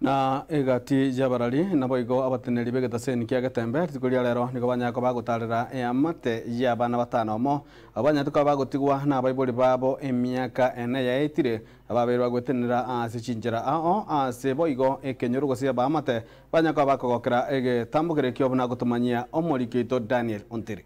Na egati y'abarari, naboigo abateneneri b'egetaseni kia Getembe, rituko ria rero nigo banyare koba bagotarera eamate y'abana batano omo, abwo banyarete koba bagotigwa nabaibori babo emiaka ene yaetire, ababeire bagoetenenera ase chinchera ao ase boigo ekenyoro gose abaamate banyare koba bakogokera egetambo keria ekio buna gotomanyia omoriki oito Daniel Ontiri.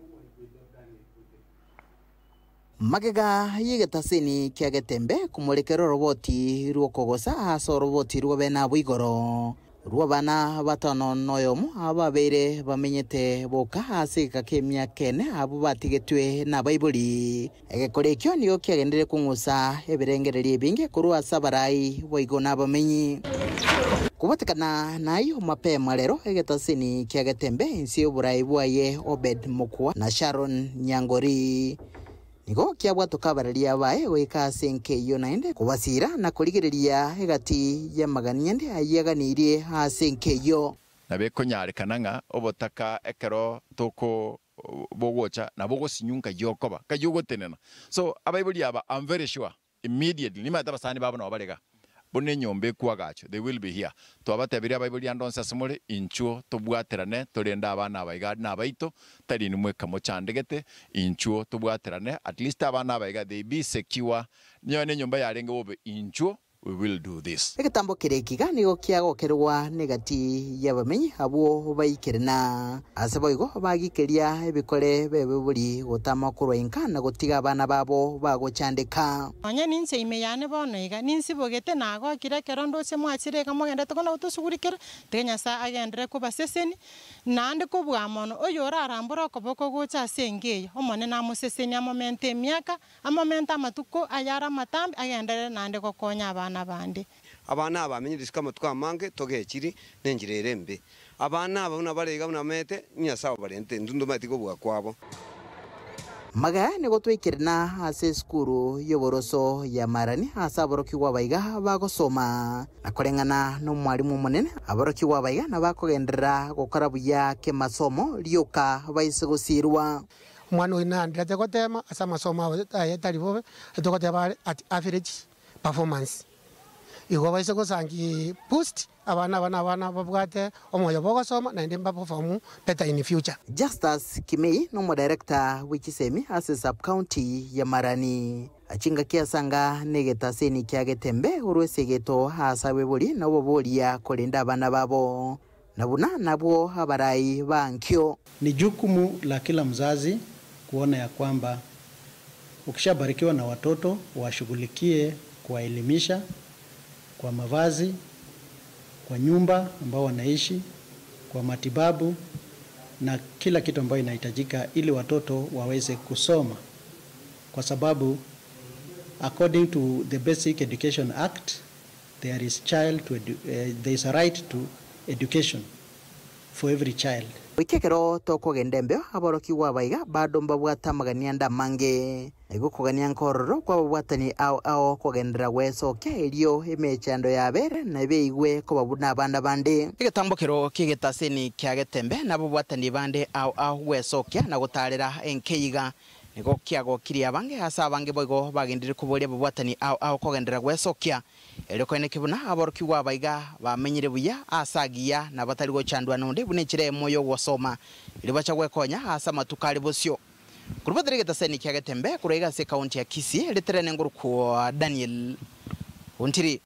Magega y'egetaseni kia Getembe komorekera oroboti rw'okogosa ase oroboti rw'abene abwo igoro, rw'abana batano noyomo ababeire bamenyete boka ase egeka k'emiaka ene abwo batigetwe nabaibori. Egekora ekio nigo kiagenderire kong'usa ebirengererio ebinge korwa ase abarai boigo nabamenyi. Kobatekana nayio mapema rero egetaseni kia Getembe inse y'oborai bwaye Obed Mokua na Sharon Nyangori nigo kiabwatoka abararia baye goika ase enka eyio naende kobasiira na korigereria egati y'amagani ande ayio aganirie ase enka eyio. Nabo ekonyarekana ng'a obotaka ekero toko bogocha nabo ogosinywa nkai okoba, nkai ogotenena. So abaibori aba am very sure immediately nimanyete abasani babo nabo bare igaa, buna enyomba ekwagachwa they will be here. Twabatebirie abaibori ande onsi ase more, inchuo tobwaterane torende abana aba iga nabaito, tari inwe mweka mochandegete, inchuo tobwaterane at least abana aba iga they be secure, nonye na enyomba yarenge bobe inchuo We will do this. Egetambo keria ekiga nigo kiagokerwa negati y'abamenyi abwo baikire na ase boigo bagikeria ebikore b'ebibori gotama korwa inka na gotiga abana babo bagochandeka. Nonya ninche ime yane bono iga, ninsibogete, nagokire ekero ndoche mwachire iga mogenderete kona gotosugurikera, tiga Nyasae agenderere kobasesenia, Naende kobua mono, oyorarambore okoboko gocha ase enka eye, Omonene amosesenie amomente emiaka, Amomente amatuko ayare amatambe agenderere naende gokonya abana bande. Abana aba bamenyire isiko amatuko amange, togechiri nenchera ere embe. Abana aba buna bare iga buna bamenyete, Nyasae obarente, intwe ntomaeti kobua kwabo. Magega nigo twaikirana ase esukuru y'oboroso ya Marani ase aborokigwa abaiga bagosoma, na koreng'ana nomwalimu omonene, aborokigwa abaiga nabakogenderera gokora buya kemasomo rioka baise gosiirwa. Omwana oyio naanderete goteema ase amasomo abo aye tari bobe, togoteba are at average performance. Igo baise gosangi boost abana aba na abana babwate omoyo bogosoma naende mba perform better in future. Justus Kimei nomodirector bwe chisemi ase sub-county ya Marani. Chingaki asanga negetaseni kia Getembe korwa esegeto ase abaibori na oboboria korenda abana babo. Na buna nabwo abarai ba nkio. Ni jukumu la kila mzazi kuona ya kwamba ukishabarikiwa na watoto uwashughulikie kuwaelimisha kwa mavazi, kwa nyumba ambao wanaishi, kwa matibabu na kila kitu ambayo inahitajika ili watoto waweze kusoma kwa sababu according to the Basic Education Act There is child to edu, there is a right to education for every child. Goika ekero tokogenda embeo, aborokigwa aba iga bado mbabwate amagania ande amange. Na igo okogania nkororo kw'ababwatani ao ao kogenderera gwesokia, erio emechando yabere na beigwe koba buna abana bande. Egetambokero ki'egetaseni kia Getembe na ababwatani bande ao ao gwesokia na gotaarera enkeiga. Nigo kiagokirie abange ase abange boigo bagenderire koboria ababwatani ao ao kogenderera gwesokia, erio koeneki buna aborokigwa aba iga bamenyire buya aase agiya na batari gochandwa nonde buna enchera eyemo y'ogosoma, erio bacha gwekonya aase amatuko are bosio. Korwa batari egetaseni kia Getembe korwa iga ase ekaunti ya Kisii, ritere nenguru kwa Daniel Ontiri.